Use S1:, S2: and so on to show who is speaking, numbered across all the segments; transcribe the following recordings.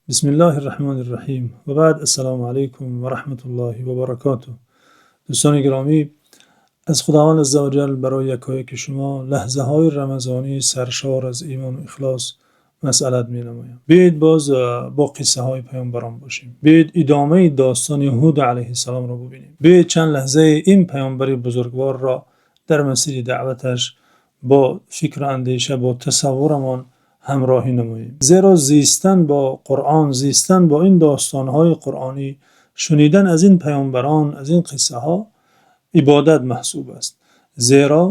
S1: Бисмиллоҳир Раҳмонир Раҳим. Ва баъд, ассалому алайкум ва раҳматуллоҳи ва баракотуҳ. Дӯстони гиромӣ, аз Худованди азза ва ҷалл барои якояки шумо лаҳзаҳои рамазонӣ саршор аз имон ва ихлос масъалат менамоям. Биёед, боз бо қиссаҳои паёмбарон бошем. Биёед, идомаи достони Ҳуд алайҳиссаломро бубинем. Биёед, чанд лаҳза ин паёмбари бузургворро дар масири даъваташ бо фикру андеша, бо тасаввуромон ҳамроҳӣ намоем. Зеро зистан бо Қуръон, зистан бо ин достонҳои қуръонӣ, шунидан аз ин паёмбарон, аз ин қиссаҳо ибодат маҳсуб аст. Зеро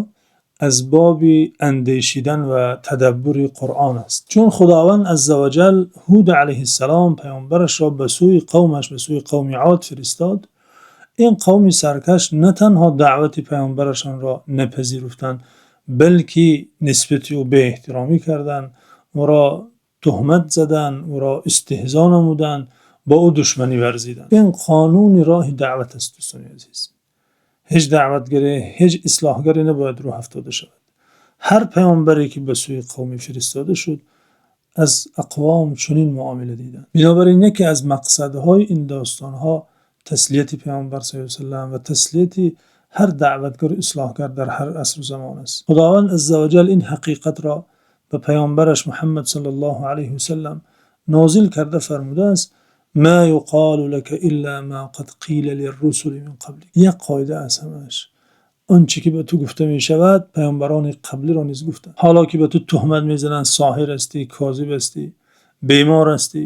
S1: аз боби андешидан ва тадаббури Қуръон аст. Чун Худованд азза ва ҷалл Ҳуд алайҳиссалом паёмбарашро ба сӯи қавмаш, ба сӯи қавми Од фиристод, ин қавми саркаш на танҳо даъвати паёмбарашонро напазируфтанд, балки нисбат ба ӯ беэҳтиромӣ карданд, ӯро туҳмат заданд, ӯро истеҳзо намуданд, бо ӯ душманӣ варзиданд. Ин қонуни роҳи даъват аст, дӯстони азиз. Ҳеҷ даъватгаре, ҳеҷ ислоҳгаре набояд рӯҳ афтода шавад. Ҳар паёмбаре ки ба сӯи қавме фиристода шуд, аз ақвом чунин муомила диданд. Бинобар ин яке аз мақсадҳои ин достонҳо таслияти паёмбар саллаллоҳу алайҳи васаллам ва таслияти ҳар даъватгар ва ислоҳгар дар ҳар асру замон аст. Худованд азза ва ҷалл ин ҳақиқатро ба паёмбараш Муҳаммад саллаллоҳу алайҳи васаллам нозил карда фармудааст: ما يقال لك إلا ما قد قيل للرسل من قبلك. Як қоида аст ҳамааш: он чӣ ки ба ту гуфта мешавад, паёмбарони қаблиро низ гуфтанд. Ҳоло ки ба ту туҳмат мезананд, соҳир ҳастӣ, козиб ҳастӣ, бемор ҳастӣ,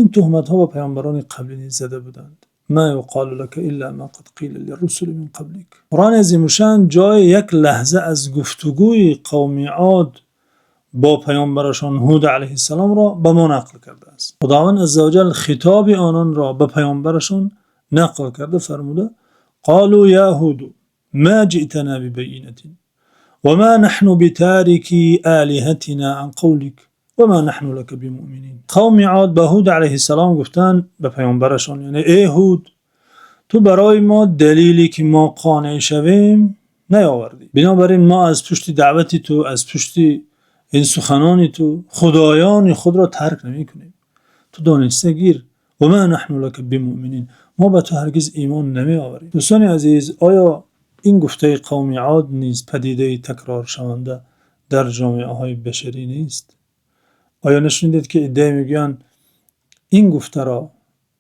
S1: ин туҳматҳо ба паёмбарони қаблӣ низ зада буданд. ما يقال لك إلا ما قد قيل للرسل من قبلك. Қуръони азимушшаън ҷои як лаҳза аз гуфтугӯи қавми Од бо паёмбарашон Ҳуд алайҳиссаломро ба мо нақл кардааст. Худованд азза ва ҷалл хитоби ононро ба паёмбарашон нақл карда фармуда: قالوا يا هود ما جئتنا ببينة وما نحن بتاركي آلهتنا عن قولك وما نحن لك بمؤمنين. Қавми Од ба Ҳуд алайҳиссалом гуфтанд, ба паёмбарашон, яъне: эй Ҳуд, ту барои мо далеле ки мо қонеъ шавем наёвардӣ. Бинобар ин мо аз пушти даъвати ту, аз пушти ин суханони ту худоёни худро тарк намекунем. Ту дониста гир: وما نحن لك بمؤمنين, мо ба ту ҳаргиз имон намеоварем. Дӯстони азиз, оё ин гуфтаи қавми Од низ падидаи такроршаванда дар ҷомеаҳои башарӣ нест? Оё нашунидед, ки иддае мегӯянд, ин гуфтаро,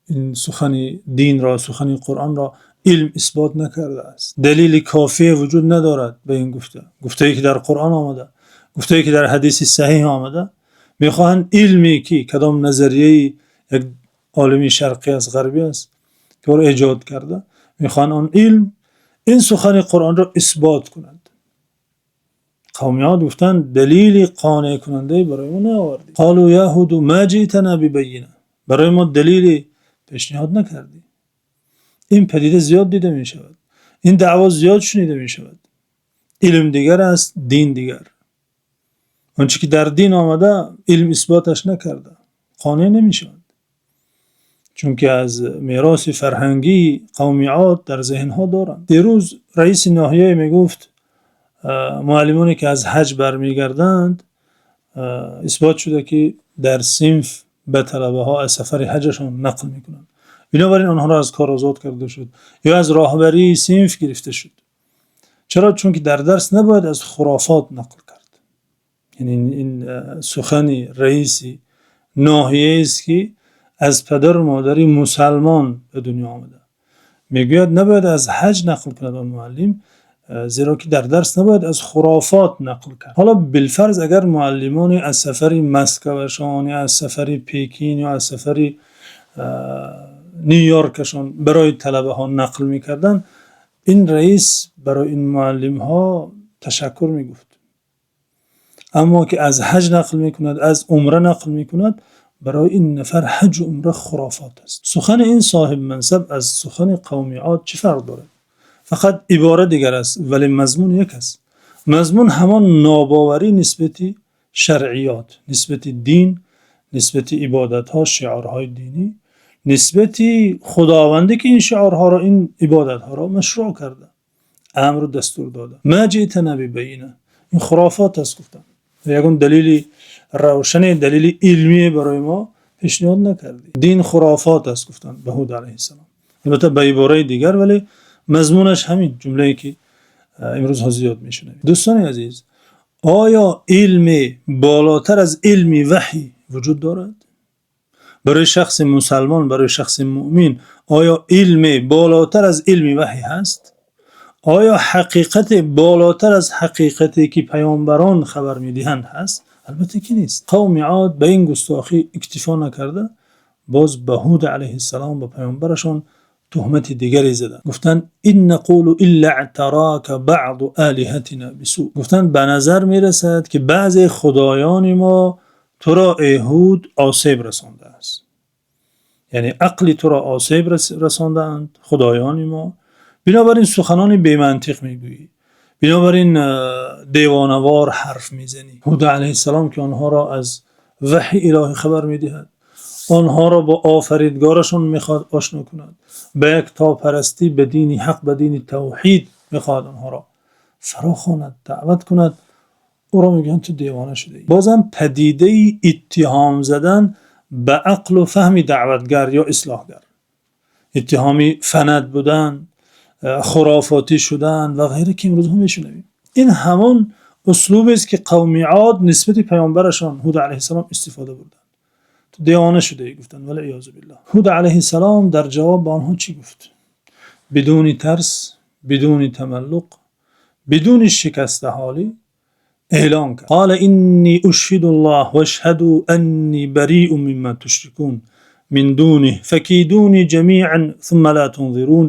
S1: ин сухани динро, сухани Қуръонро илм исбот накардааст, далели кофие вуҷуд надорад ба ин гуфта, гуфтае ки дар Қуръон омада, гуфтае ки дар ҳадиси саҳеҳ омада? Мехоҳанд илме ки кадом назарияи як олими шарқӣ аст, ғарбӣ аст, ки ӯро эҷод карда, мехоҳанд он илм ин сухани Қуръонро исбот кунад. Қавми Од гуфтанд: далели қонеъкунандае барои мо наовардӣ. قالوا يا هود ما جئتنا ببينة, барои мо далеле пешниҳод накардӣ. Ин падида зиёд дида мешавад, ин даъво зиёд шунида мешавад. Илм дигар аст, дин дигар. Он чӣ ки дар дин омада, илм исботаш накарда, қонеъ намешаванд, чунки аз мероси фарҳангии қавми Од дар зеҳнҳо доранд. Дирӯз раиси ноҳияе мегуфт, муаллимоне ки аз ҳаҷ бармегарданд, исбот шуда, ки дар синф ба талабаҳо аз сафари ҳаҷашон нақл мекунанд. Бинобар ин онҳоро аз кор озод карда шуд ё аз роҳбарии синф гирифта шуд. Чаро? Чунки дар дарс набояд аз хурофот нақл кард. Яъне ин сухани раиси ноҳияест, ки аз падару модари мусалмон ба дунё омада. Мегӯяд, набояд аз ҳаҷ нақл кунад он муаллим, зеро ки дар дарс набояд аз хурофот нақл кард. Ҳоло билфарз агар муаллимоне аз сафари Москвашон ё аз сафари Пекин ё аз сафари Ню-Йоркашон барои талабаҳо нақл мекарданд, ин раис барои ин муаллимҳо ташаккур мегуфт. Аммо ки аз ҳаҷ нақл мекунад, аз умра нақл мекунад, барои ин нафар ҳаҷу умра хурофот аст. Сухани ин соҳибмансаб аз сухани қавми Од чӣ фарқ дорад? Фақат ибора дигар аст, вале мазмун як аст. Мазмун ҳамон нобоварӣ нисбати шаръиёт, нисбати дин, нисбати ибодатҳо, шиорҳои динӣ, нисбати Худованде ки ин шиорҳоро, ин ибодатҳоро машрӯъ карда, амру дастур дода. ما جئتنا ببينة, ин хурофот аст, гуфтанд. Ягон далели равшане, далели илмие барои мо пешниҳод накардӣ. Пешниҳод накардӣ. Дин хурофот аст, гуфтанд ба Ҳуд алайҳиссалом. Албатта ба иборати дигар, вале мазмунаш ҳамин ҷумлае ки имрӯзҳо зиёд мешунавем. Дӯстони азиз, оё илме болотар аз илми ваҳй вуҷуд дорад? Барои шахси мусулмон, барои шахси мӯъмин оё илме болотар аз илми ваҳй ҳаст? Оё ҳақиқате болотар аз ҳақиқате ки паёмбарон хабар медиҳанд ҳаст? Албатта ки нест. Қавми Од ба ин густохӣ иктифо накарда, боз ба Ҳуд алайҳиссалом, ба паёмбарашон туҳмати дигаре заданд. Гуфтанд: إن نقول إلا اعتراك بعض آلهتنا بسوء. Гуфтанд, ба назар мерасад ки баъзе худоёни мо туро, эй Ҳуд, осеб расондааст. Яъне ақли туро осеб расондаанд худоёни мо. Бинобар ин суханони бемантиқ мегӯӣ. Бинобар ин девонавор ҳарф мезанӣ. Ҳуд алайҳиссалом ки онҳоро аз ваҳйи илоҳӣ хабар медиҳад, онҳоро бо офаридгорашон мехоҳад ошно кунад, ба яктопарастӣ, ба дини ҳақ, ба дини тавҳид мехоҳад онҳоро фарохонад, даъват кунад. Ӯро мегӯянд, ту девона шудаӣ. Боз ҳам падидаи иттиҳом задан ба ақлу фаҳми даъватгар ё ислоҳгар, иттиҳоми фанат будан, хурофотӣ шудан ва ғайра, ки имрӯзҳо мешунавем. Ин ҳамон услубест ки қавми Од нисбати паёмбарашон Ҳуд алайҳиссалом истифода бурданд. Ту девона шудаӣ, гуфтанд, والعياذ بالله. Ҳуд алайҳиссалом дар ҷавоб ба онҳо чӣ гуфт? Бидуни тарс, бидуни тамаллуқ, бидуни шикастаҳолӣ эълон кард: قال إني أشهد الله واشهدوا أني بريء مما تشركون من دونه فكيدوني جميعا ثم لا تنظرون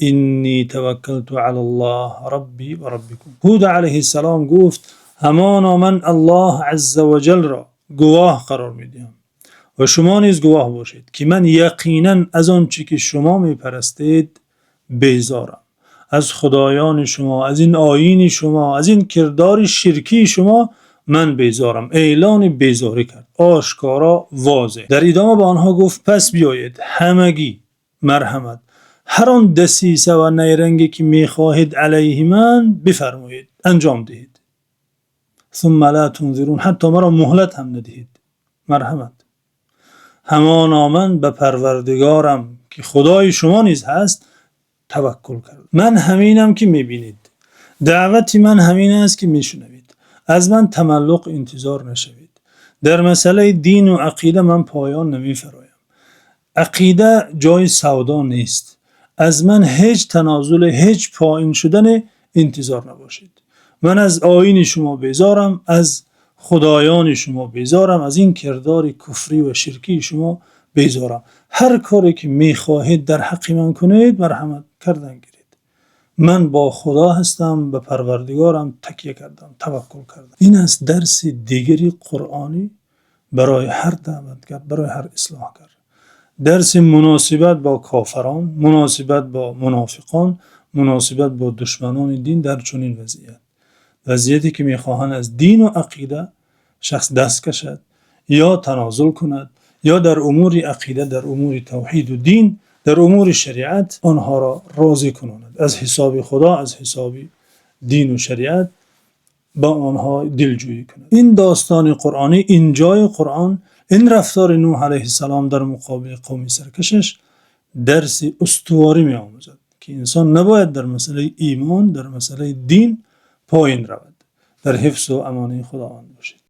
S1: إني توكلت على الله ربي وربكم. Ҳуд алайҳиссалом гуфт: ҳамоно ман Аллоҳ азза ва ҷалро гувоҳ қарор медиҳам ва шумо низ гувоҳ бошед, ки ман яқинан аз он чӣ ки шумо мепарастед безорам. Аз худоёни шумо, аз ин оини шумо, аз ин кирдори ширкии шумо ман безорам. Эълони безорӣ кард, ошкоро, возеҳ. Дар идома ба онҳо гуфт: пас биёед ҳамагӣ, марҳамат, ҳар он дасиса ва найранге ки мехоҳед алайҳи ман бифармоед, анҷом диҳед. ثم لا تنظرون, ҳатто маро муҳлат ҳам надиҳед, марҳамат. Ҳамоно ман ба Парвардигорам, ки Худои шумо низ ҳаст, таваккул кардам. Ман ҳаминам ки мебинед, даъвати ман ҳамин аст ки мешунавед. Аз ман тамаллуқ интизор нашавед. Дар масъалаи дину ақида ман поён намефароям. Ақида ҷои савдо нест. Аз ман ҳеҷ танозуле, ҳеҷ поин шудане интизор набошед. Ман аз оини шумо безорам, аз худоёни шумо безорам, аз ин кирдори куфрӣ ва ширкии шумо безорам. Ҳар коре ки мехоҳед дар ҳаққи ман кунед, марҳамат, кардан гиред. Ман бо Худо ҳастам, ба Парвардигорам такя кардам, таваккул кардам. Ин аст дарси дигари қуръонӣ барои ҳар даъватгар, барои ҳар ислоҳгар. Дарси муносибат бо кофирон, муносибат бо мунофиқон, муносибат бо душманони дин дар чунин вазъият. Вазъияте ки мехоҳанд аз дину ақида шахс даст кашад ё танозул кунад, ё дар умури ақида, дар умури тавҳиду дин, дар умури шариат онҳоро розӣ кунонад. Аз ҳисоби Худо, аз ҳисоби дину шариат ба онҳо дилҷӯӣ кунад. Ин достони қуръонӣ, ин ҷои Қуръон, ин рафтори Нӯҳ алайҳиссалом дар муқобили қавми саркашаш дарси устуворӣ меомӯзад, ки инсон набояд дар масъалаи имон, дар масъалаи дин поин равад. Дар ҳифзу амони Худованд бошед.